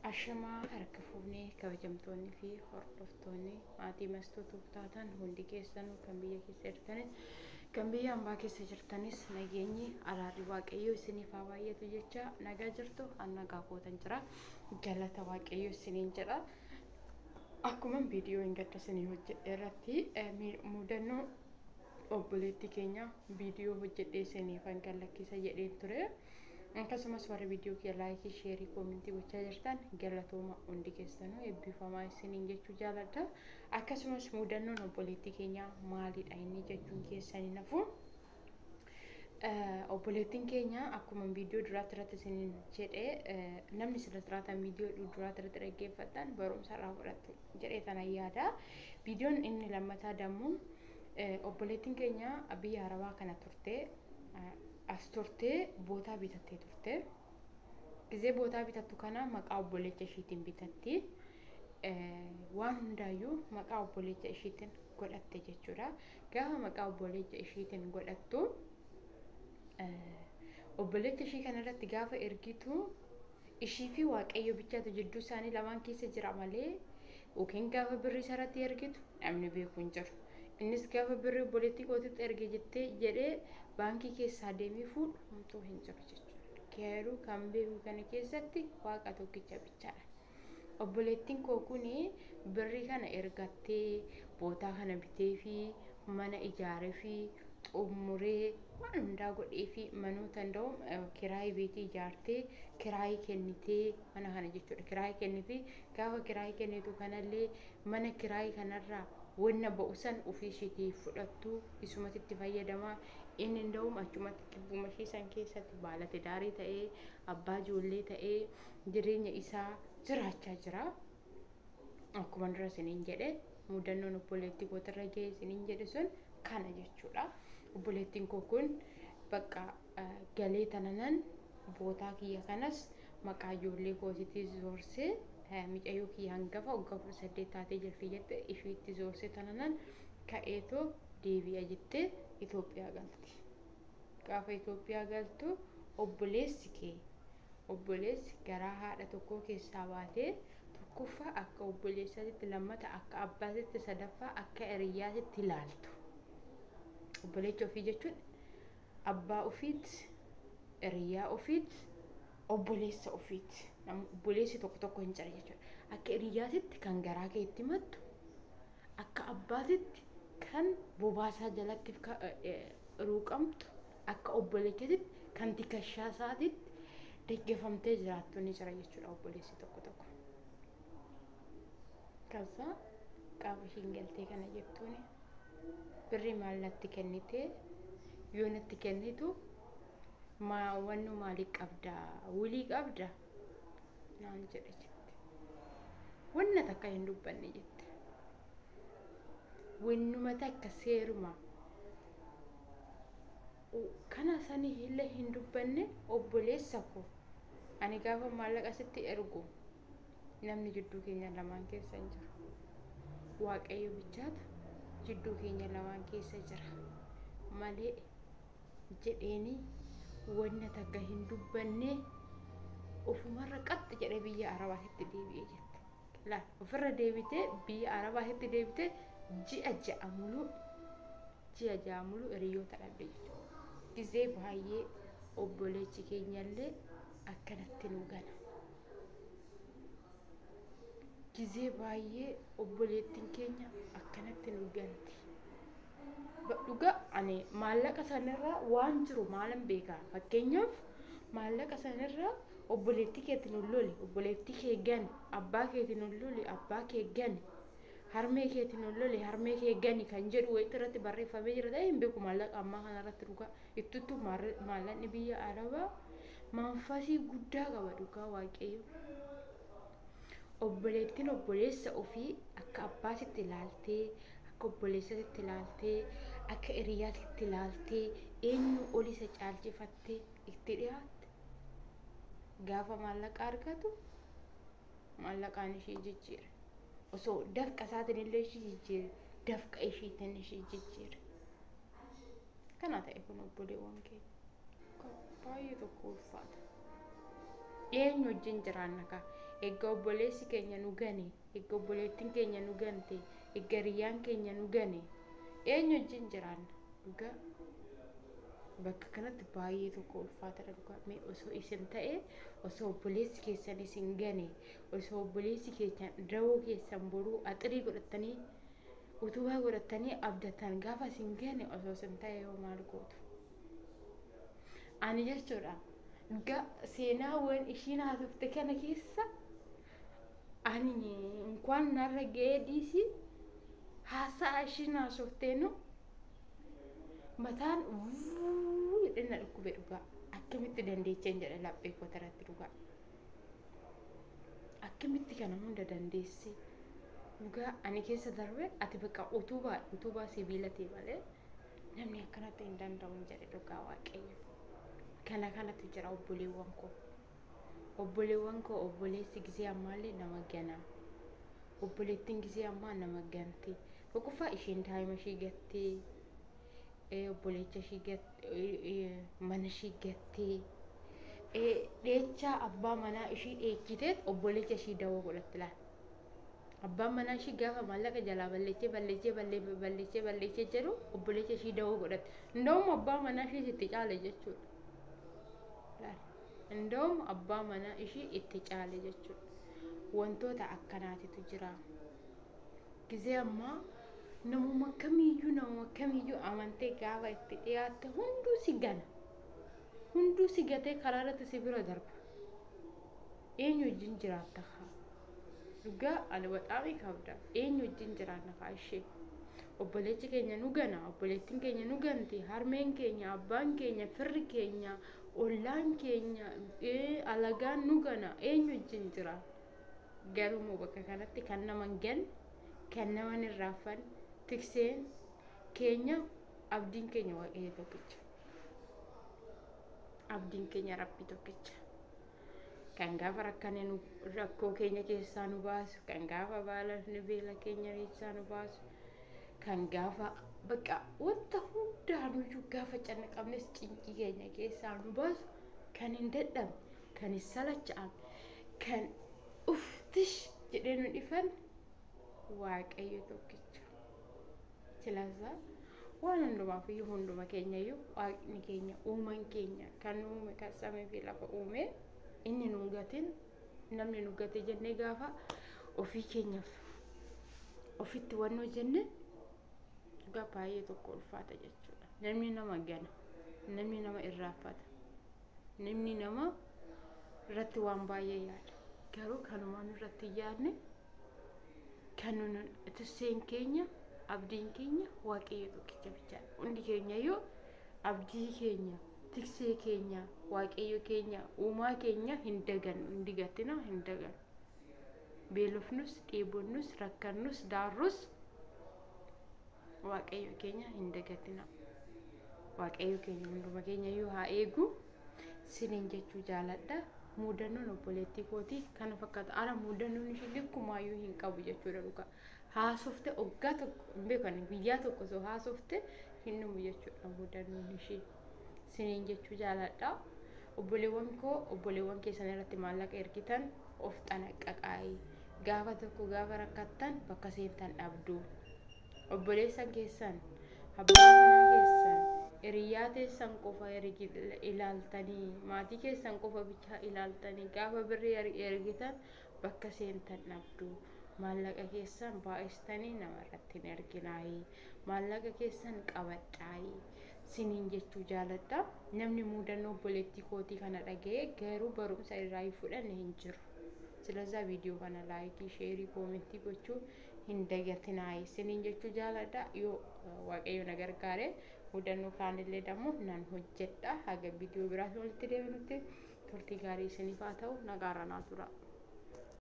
Ashamaa harka fuunee kabajamtoonni fi hordoftoonni maatii Mastuu taatan hundi keessanuu, kan biyya keessa jirtanis kan biyya hambaa keessa jirtanis, nageenyi araarri Waaqayyoo isiniif haa baay'atu jecha. Nagaa jirtu? An nagaa kootan jira, galata Waaqayyoo isiniin jedha. Akkuma viidiyoo hin gadda isinii hojjedhe irratti mudannoo obboleettii keenya viidiyoo hojjedhee isiniif gallakkisa jedheen ture. Akkasumas warri viidiyoo kiyya like, share, comment gochaa jirtan galatooma, hundi keessanuu eebbifamaa isiniin jechuu jaaladha. Akkasumas mudannoon obboleettii keenyaa maalidha inni jechuun keessanii nafu. Obboleettiin keenya akkuma viidiyoo duraatti irratti isiniin jedhee, namni sirra jiraatan viidiyoo duraatti irratti dhaggeeffattan barumsa irraa fudhattu jedhee tana yaada. Viidiyoon inni lammataa dammoo obboleettiin keenya biyya Arabaa kana turte, as turtee bootaa bitattee turte. Gizee bootaa bitattu kana maqaa obboleessa ishiitiin bitatti. Waan hundaayyuu maqaa obboleessa ishiitiin godhatte jechuudha. Gaafa maqaa obboleessa ishiitiin godhattu, obboleessa ishii kanarratti gaafa ergitu, ishii fi Waaqayyo bichaatu jidduu isaanii lamaan keessa jira malee, yookiin gaafa birrii isarratti ergitu namni beeku hin jiru. Innis gaafa birrii obboleettii kootitti erge jettee jedhee baankii keessaa deemee fuudhu homtuu hin jiru jechuudha. Garuu kan beeku kana keessatti Waaqa tokkicha bichaadha. Obboleettiin koo kuni birrii kana ergattee bootaa kana bitee fi mana ijaaree fi xumuree waan hundaa godhee fi manoota danda'u kiraayii beetii ijaartee kiraayii kennitee mana kana jechuudha. Kiraayii kennitee, gaafa kiraayii kennitu kanallee mana kiraayii kanarraa wanna ba'u san ofii isheetii fudhattu, isumatti itti fayyadamaa. Inni danda'u achumatti kibbuma ishee san keessatti baalate daarii ta'ee, abbaa ijoollee ta'ee jireenya isaa jiraachaa jira. Akkuma dura isiniin jedhe, mudannoon obboleettii kootirra ga'e isiniin jedhe sun kana jechuudha. Obboleettiin koo kun bakka galee tananan bootaa kiyya kanas maqaa ijoollee kootiitti zoorsee, micayyoo kiyya hangafa waggaa 18 taatee jirti jette, ishiitti zoorsee tananan ka'eetoo deebi'a jettee Itoophiyaa galti. Gaafa Itoophiyaa galtu, obboleessi kee, obboleessi garaa haadha tokkoo keessaa baatee, tokkoffaa akka obboleessaatti, lammata akka abbaatitti, sadaffaa akka hiriyyaatitti ilaaltu. Obboleecha ofii jechuun abbaa ofiiti, hiriyaa ofiiti, obboleessa ofiiti. Obboleessi tokko tokko hin jira jechuudha. Akka hiriyyaatitti kan garaa kee itti himattu, akka abbaatitti kan bobaasaa jalatti ruuqamtu, akka obboleettiitti kan tikashaa isaatitti deggefamtee jiraattu ni jira jechuudha obboleessi tokko tokko. Kaza gaafa ishiin galtee kana jettuuni, birrii maal natti kennitee, yoo natti kennitu maa wannu maalii qabda, wulii qabda naan jedhe jette. Wanna takka hin dubbanne jette. Wannuma takka seeruma kana sanii illee hin dubbanne. Obboleessa koo, ani gaafa maallaqa sitti ergu namni jidduu keenya lamaan keessa hin jiru. Waaqayyo bichaatu jidduu keenya lamaan keessa jira malee jedheeni, wanna takka hin dubbanne, ofumarra qaxxi jedhee biyya Arabaatitti deebi'ee jette. Laal, ofirra deebitee biyya Arabaatitti deebitee ji'a 6 muluu, ji'a 6 muluu hiriyoota dhabde jechuudha. Gizee baay'ee obboleechi keenyallee akkanatti nu gana. Gizee baay'ee obboleettiin keenya akkanatti nu ganti. Dhuga ani maallaqa sanirraa waan jiru maalan beekaa? Fakkeenyaaf, maallaqa sanirraa obboleettii keetiin ol loli, obboleettii kee gani, abbaa keetiin ol loli, abbaa kee gani, harmee keetiin ol loli, harmee kee gani kan jedhu wayitti irratti barreeffamee jira ta'e hin beeku. Maallaqa ammaa kanarratti dhugaa ittuttu maallaqni biyya Arabaa maanfasii guddaa qaba, dhugaa Waaqayyo. Obboleettiin obboleessa ofii akka abbaatitti ilaaltee, akka obboleessatti ilaaltee, akka hiriyaatti ilaaltee, eenyu ol isa caalchifattee itti dhiyaatte, gaafa maallaqa argatu maallaqaan ishee jijjiira. Osoo dafqa isaatiin illee ishee jijjiire, dafqa isheetiin ishee jijjiire. Kana ta'e kun obboleewwan keenya baay'ee tokko ulfaata. Eenyu wajjin jiraanna kaa? Egaa obboleessi keenya nu gane, egaa obboleettiin keenya nu gante, egaa hiriyyaan keenya nu gane, eenyu wajjin jiraanna? Dhugaa bakka kanatti baay'ee tokko ulfaatadha dhugaa. Mee osoo isin ta'e, osoo obboleessi keessan isin gane, osoo obboleessi keessan dawoo keessan boruu axirii godhattanii utubaa godhattanii abdatan gaafa isin gane, osoo isin ta'e yoo maal gootu? Ani jechuudha, dhugaa seenaawwan ishiin haasofte kana keessa ani inkwaan narra ga'ee dhiisii, haasa'a ishiin haasofteenu mataan vuu jedhee na dhukkube dhugaa. Akkamitti dandeecheen jedhe laphee koo irratti dhugaa. Akkamitti kana hunda dandeesse? Dhugaa ani keessa darbe ati bakka utubaa sibiila ta'e malee namni akkanatti hin danda'u jedhe dhugaa Waaqayyo. Kana kanatu jira, obboleewwan koo. Obboleewwan koo, obboleessi gisee ammaallee nama gana. Obboleettiin gisee ammaa nama ganti. Tokkoffaa isheen daa'ima ishii gattee, obboleecha ishii gattee, mana ishii gattee, dheechaa abbaa manaa ishii dheechiteet obboleecha ishii dawoo godhatti laala. Abbaan manaa ishii gaafa maallaqa jalaa balleechee balleechee balleechee balleechee jedhu obboleecha ishii dawoo godhatti. Ndawum abbaa manaa ishii itti caale jechuudha. Ndawum abbaa manaa ishii itti caale jechuudha. Wantoota akkanaatitu jira. Gizee ammaa namuma kamiyyuu amantee gaafa itti dhiyaatte hunduu si gana. Hunduu si gatee karaa irratti si bira darba. Eenyu wajjin jiraatta kaa? Dhugaa ani baxaamii qabda. Eenyu wajjin jiraanna kaa ishee? Obboleechi keenya nu gana, obboleettiin keenya nu ganti, harmeen keenya, abbaan keenya, firri keenya, ollaan keenya, alagaan nu gana. Eenyu wajjin jiraanna? Garuu immoo bakka kanatti kan nama hin ganne, kan nama hin irraanfanne, tikseen keenya, abdiin keenya Waaqayyo tokkicha. Abdiin keenya Rabbi tokkicha. Kan gaafa rakkane nu rakkoo keenya keessaa nu baasu, kan gaafa beelofne beela keenya keessaa nu baasu, kan gaafa bakka wanta hundaanuyyuu gaafa cannaqamnes cinqii keenya keessaa nu baasu, kan hin dadhabne, kan hin salacha'amne, kan uftish jedhee nu dhifan Waaqayyo tokkicha. Silaasaa waan hundumaaf iyyuu hunduma keenya iyyuu Waaqni keenya, uuman keenya, kan uume, kan samii fi lafa uume, inni nu gatin namni nu gate jennee gaafa ofii keenyaaf ofitti wannoo jenne dhugaa baay'ee tokko ulfaata jechuudha. Namni nama gana, namni nama irraanfata, namni nama irratti waan baay'ee yaada. Garuu kanumaan irratti hin yaadne, kan nun tikseen keenya, abdiin keenya Waaqayyo tokkicha bichaadha. Hundi keenya iyyuu abdii keenya, tiksee keenya, Waaqayyo keenya, uumaa keenya hin dagannu, hin digatina, hin dagannu. Beelofnus, dheebonnus, rakkannus, daarrus Waaqayyo keenya hin dagatina. Waaqayyo keenya hunduma keenya iyyuu haa eegu. Siniin jechuu jaaladha. Mudannoon obboleettii kootii kana fakkaata. Ara mudannoon ishii likkumaayyuu hin qabu jechuudha dhugaa. Haasofte waggaa tokko hin beekan, guyyaa tokko osoo haasofte hin dhumu jechuudha mudannoon ishii. Siniin jechuu jaaladha. Obboleewwan koo, obboleewwan keessan irratti maallaqa ergitan of xanaqqaqaayi. Gaafa tokko gaafa rakkattan bakka seentan dhabdu. Obboleessan keessan, abbaa manaa keessan, hiriyaa teessan qofa ilaaltanii, maatii keessan qofa bichaa ilaaltanii gaafa birrii ergitan bakka seentan dhabdu. Maallaqa keessan baay'istanii nama irratti hin erginaayi. Maallaqa keessan qabadhaayi. Siniin jechuu jaaladha. Namni mudannoo obboleettii kootii kana dhaga'ee garuu barumsa irraa hin fudhanne hin jiru. Silazaa viidiyoo kana like, share, comment gochuu hin dagatinaayi. Siniin jechuu jaaladha. Yoo Waaqayyo na gargaare mudannoo kaanillee dammoo nan hojjedha. Haga viidiyoo biraas walitti deebinutti turtii gaarii isiniif haa ta'u. Nagaarra naa tura.